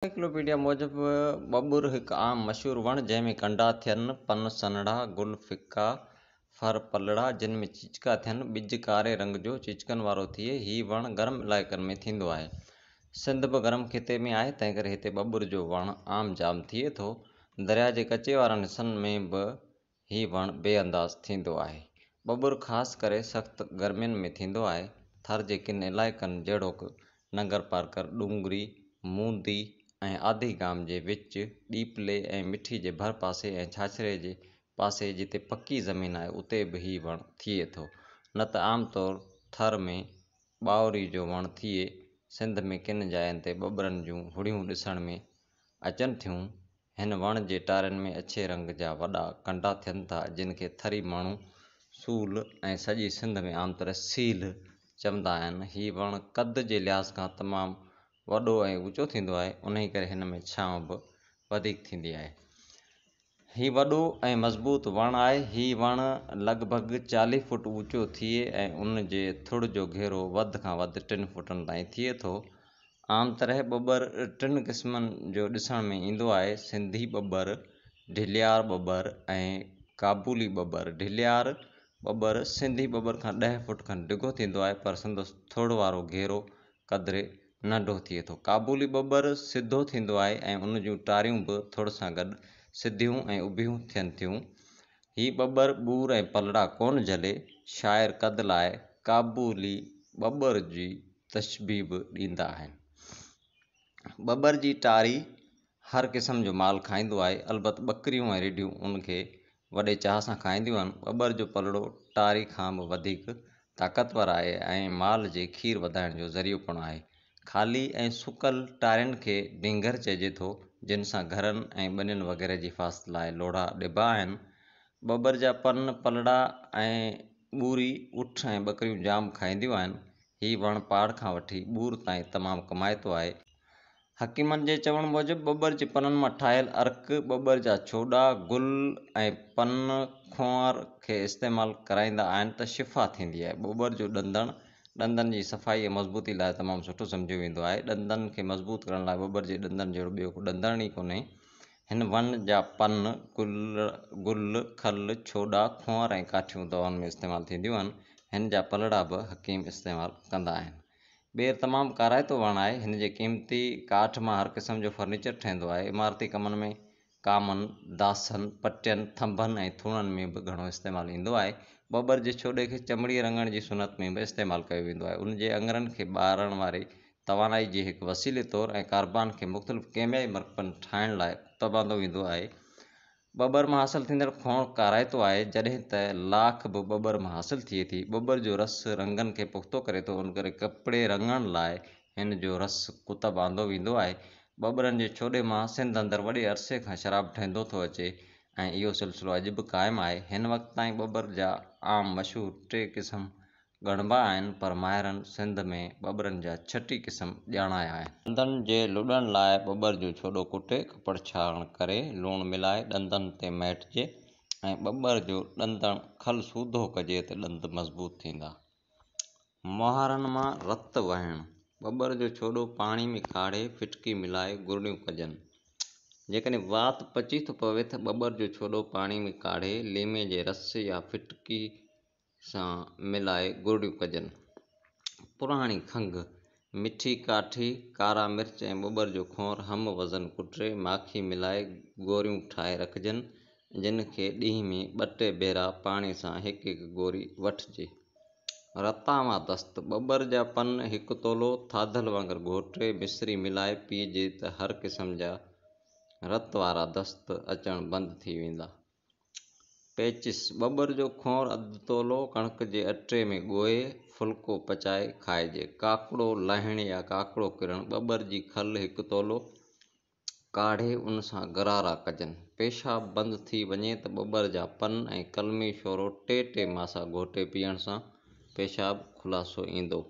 Encyclopaedia موجب ٻٻر هڪ عام مشهور وڻ جنهن ۾ ڪنڊا ٿين، پن سنهڙا، گل ڦڪا، ڦر پلڙا جن ۾ چيچڪا ٿين، ٻج ڪاري رنگ جو چيچڪن وارو ٿئي. هي وڻ گرم علائقن ۾ ٿيندو آهي. سنڌ به گرم خطي ۾ آهي، تنهنڪري هتي ٻٻر جو وڻ عام جام ٿئي ٿو. درياء جي ڪچي وارن حصن ۾ به هي وڻ بي انداز ٿيندو آهي. ٻٻر خاص ڪري سخت گرمين ۾ ٿيندو آهي. ٿر جي ڪن علائقن جهڙوڪ، ننگرپارڪر، ڏونگري، موندي ۽ آڌي گام جي وچ، ڏيپلي ۽ مٺي جي ڀر پاسي ۽ ڇاڇري جي پاسي جتي پڪي زمين آهي اتي به هي وڻ ٿئي ٿو. نه ته عام طور ٿر ۾ ٻاوري جو وڻ ٿئي. سنڌ ۾ ڪن جاين تي ٻٻرن جون هڙيون ڏسڻ ۾ اچن ٿيون. هن وڻ جي ٽارين ۾ اڇي رنگ جا وڏا ڪنڊا ٿين ٿا، جن کي ٿري ماڻهو سول ۽ سڄي سنڌ ۾ عام طرح سيلهه چوندا آهن. هي وڻ قد جي لحاظ کان تمام وڏو ۽ اوچو ٿيندو آهي، انهي ڪري هن ۾ ڇانو به وڌيڪ ٿيندي آهي. هي وڏو ۽ مضبوط وڻ آهي. هي وڻ لڳ ڀڳ 40 فوٽ اوچو ٿئي ۽ ان جي ٿڙ جو گهيرو وڌ کان وڌ ٽن فوٽن تائين ٿئي ٿو. عام طرح ٻٻر ٽن قسمن جو ڏسڻ ۾ ايندو آهي، سنڌي ٻٻر، ڍليار ٻٻر ۽ ڪابولي ٻٻر. ڍليار ٻٻر سنڌي ٻٻر کان 10 فوٽ کن ڊگهو ٿيندو آهي، پر سندس ٿڙ وارو گهيرو قدري ننڍو ٿئي ٿو. ڪابولي ٻٻر سڌو ٿيندو آهي ۽ ان جون ٽاريون به ٿڙ سان گڏ سڌيون ۽ اڀيون ٿين ٿيون. هي ٻٻر ٻور ۽ پلڙا ڪونه جهلي. شاعر قد لاء ڪابولي ٻٻر جي تشبيهه به ڏيندا آهن. ٻٻر جي ٽاري هر قسم جو مال کائيندو آهي، البت ٻڪريون ۽ رڍيون ان کي وڏي چاهه سان کائينديون آهن. ٻٻر جو پلڙو ٽاري کان به وڌيڪ طاقتور آهي ۽ مال جي کير وڌائڻ جو ذريعو پڻ آهي. خالي ۽ سڪل ٽارين کي ڊينگهر چئجي ٿو، جن سان گهرن ۽ ٻنين وغيره جي حفاظت لاء لوڙها ڏبا آهن. ٻٻر جا پن، پلڙا ۽ ٻوري اٺ ۽ ٻڪريون جام کائينديون آهن. هي وڻ پاڙ کان وٺي ٻور تائين تمام ڪمائتو آهي. حڪيمن جي چوڻ موجب ٻٻر جي پنن مان ٺاهيل عرق، ٻٻر جا ڇوڏا، گل ۽ پن کؤنر کي استعمال ڪرائيندا آهن ته شفا ٿيندي آهي. ٻٻر جو ڏندڻ ڏندن جي صفائي ۽ مضبوطي لاء تمام سٺو سمجهيو ويندو آهي. ڏندن کي مضبوط ڪرڻ لاء ٻٻر جي ڏندڻ جهڙو ٻيو ڪو ڏندڻ ئي ڪونهي. هن وڻ جا پن، گل، کل، ڇوڏا، کؤنر ۽ ڪاٺيون دوائن ۾ استعمال ٿينديون آهن. هن جا پلڙا به حڪيم استعمال ڪندا آهن. ٻير تمام ڪارائتو وڻ آهي. هن جي قيمتي ڪاٺ مان هر قسم جو فرنيچر ٺهندو آهي. عمارتي ڪمن ۾ ڪامن، داسن، پٽين، ٿنڀن ۽ ٿوڻن ۾ به گهڻو استعمال ايندو آهي. ٻٻر جي ڇوڏي کي چمڙيء رڱڻ جي صنعت ۾ به استعمال ڪيو ويندو آهي. ان جي اڱرن کي ٻارڻ واري توانائي جي هڪ وسيلي طور ۽ ڪاربان کي مختلف ڪيميائي مرڪبن ٺاهڻ لاء ڪتب آندو ويندو آهي. ٻٻر مان حاصل ٿيندڙ کوڻ ڪارائتو آهي، جڏهن ته لاک به ٻٻر مان حاصل ٿئي ٿي. ٻٻر جو رس رنگن کي پختو ڪري ٿو، ان ڪري ڪپڙي رڱڻ لاء هن جو رس ڪتب آندو ويندو آهي. ٻٻرن جي ڇوڏي مان سنڌ اندر وڏي عرصي کان شراب ٺهندو ٿو اچي ۽ اهو سلسلو اڄ به قائم آهي. هن وقت تائين ٻٻر جا عام مشهور ٽي قسم ڳڻبا آهن پر ماهرن سنڌ ۾ ٻٻرن جا ڇٽي قسم ڄاڻايا آهن. ڏندن جي لڏڻ لاء ٻٻر جو ڇوڏو ڪٽي ڪپڙ ڇاڻ ڪري لوڻ ملائي ڏندن تي مهٽجي ۽ ٻٻر جو ڏندڻ کل سوڌو ڪجي ته ڏند مضبوط ٿيندا. مهارن مان رت وهڻ، ٻٻر جو ڇوڏو پاڻي ۾ ڪاڙهي ڦٽڪي ملائي گرڙيون ڪجن. جيڪڏهن وات پچي ٿو پوي ته ٻٻر جو ڇوڏو پاڻي ۾ ڪاڙهي ليمي جي رس يا ڦٽڪي سان ملائي گرڙيون ڪجن. پراڻي کنگهه، مٺي ڪاٺي، ڪارا مرچ ۽ ٻٻر جو کؤنر هم وزن ڪٽي، ماکي ملائي گوريون ٺاهي رکجن، جن کي ڏينهن ۾ ٻه ٽي ڀيرا پاڻي سان هڪ هڪ گوري وٺجي. رتاوان دست، ٻٻر جا پن هڪ تولو، ٿاڌل وانگر گهوٽي، مصري ملائي پيئجي ته هر قسم جا رت وارا دست اچڻ بند ٿي ويندا. پيچس، ٻٻر جو کؤنر اڌ تولو ڪڻڪ جي اٽي ۾ ڳوهي، ڦلڪو پچائي کائجي. ڪاڪڙو لاهڻ يا ڪاڪڙو ڪرڻ، ٻٻر جي کل هڪ تولو ڪاڙهي ان سان غرارا ڪجن. پيشاب بند ٿي وڃي ته ٻٻر جا پن ۽ قلمي شورو ٽي ٽي ماسا گهوٽي پيئڻ سان پيشاب خلاصو ايندو.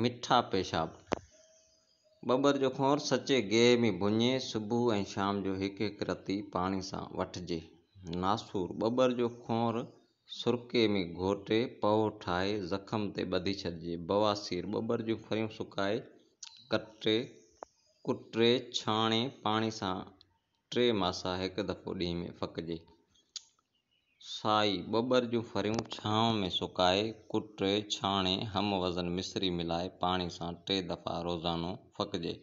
مٺا پيشاب، ٻٻر جو کؤنر سچي گيهه ۾ ڀڃي، صبح ۽ شام جو هڪ هڪ رتي پاڻي سان وٺجي. ناسور، ٻٻر جو کؤنر سرڪي ۾ گهوٽي، پهو ٺاهي، زخم تي ٻڌي ڇڏجي. بواسير، ٻٻر جون ڦريون سڪائي، ڪٽي، ڪٽي ڇاڻي پاڻي سان 3 ماسا هڪ دفعو ڏينهن ۾ ڦڪجي. سائي ٻٻر جون ڦريون ڇانو ۾ سڪائي، ڪٽي، ڇاڻي، هم وزن مصري ملائي پاڻي سان 3 دفعا روزانو ڦڪجي.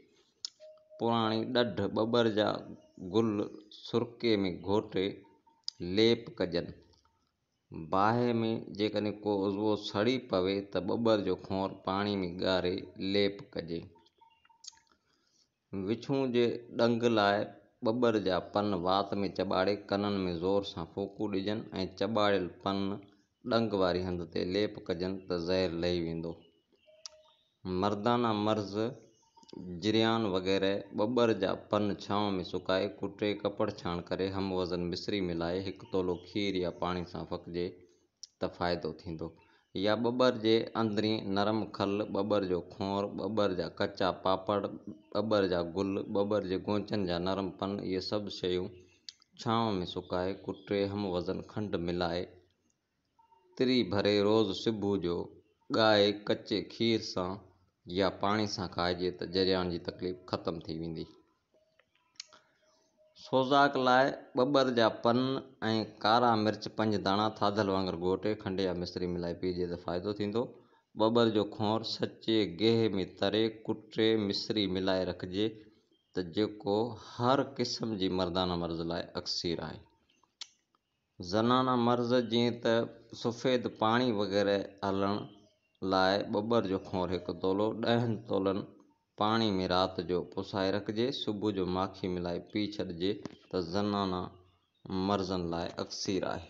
پراڻي ڏڍ ٻٻر جا گل سرڪي ۾ گهوٽي ليپ ڪجن. باهه ۾ جيڪڏهن ڪو عضوو سڙي پوي ته ٻٻر جو کونئر پاڻي ۾ ڳاري ليپ ڪجي. وڇون جي ڏنگ لاء ٻٻر جا پن وات ۾ چٻاڙي ڪنن ۾ زور سان ڦوڪون ڏجن ۽ چٻاڙيل پن ڏنگ واري هنڌ تي ليپ ڪجن ته زهر لهي ويندو. مردانا مرض، جريان وغيره ٻٻر جا پن ڇانو ۾ سڪائي، ڪٽي، ڪپڙ ڇاڻ ڪري هم وزن مصري ملائي هڪ تولو کير يا پاڻي سان ڦڪجي ته فائدو ٿيندو. يا ٻٻر جي اندرين نرم کل، ٻٻر جو کونئر، ٻٻر جا ڪچا پاپڙ، ٻٻر جا گل، ٻٻر جي گونچن جا نرم پن اهي سڀ شيون ڇانو ۾ سڪائي، ڪٽي، هم وزن کنڊ ملائي، تري ڀري روز صبح جو ڳائي ڪچي کير سان يا پاڻي سان کائجي ته جريان جي تڪليف ختم ٿي ويندي. سوزاڪ لاء ٻٻر جا پن ۽ ڪارا مرچ 5 داڻا ٿاڌل وانگر گهوٽي کنڊ يا مصري ملائي پيئجي ته فائدو ٿيندو. ٻٻر جو کونئر سچي گيهه ۾ تري ڪٽي مصري ملائي رکجي ته جيڪو هر قسم جي مردانه مرض لاء اڪسير آهي. زنانه مرض جيئن ته سفيد پاڻي وغيره هلڻ لاء ٻٻر جو کونئر 1 تولو 10 تولن پاڻي ۾ رات جو پسائي رکجي، صبح جو ماکي ملائي پي ڇڏجي ته زنانه مرضن لاء اڪسير آهي.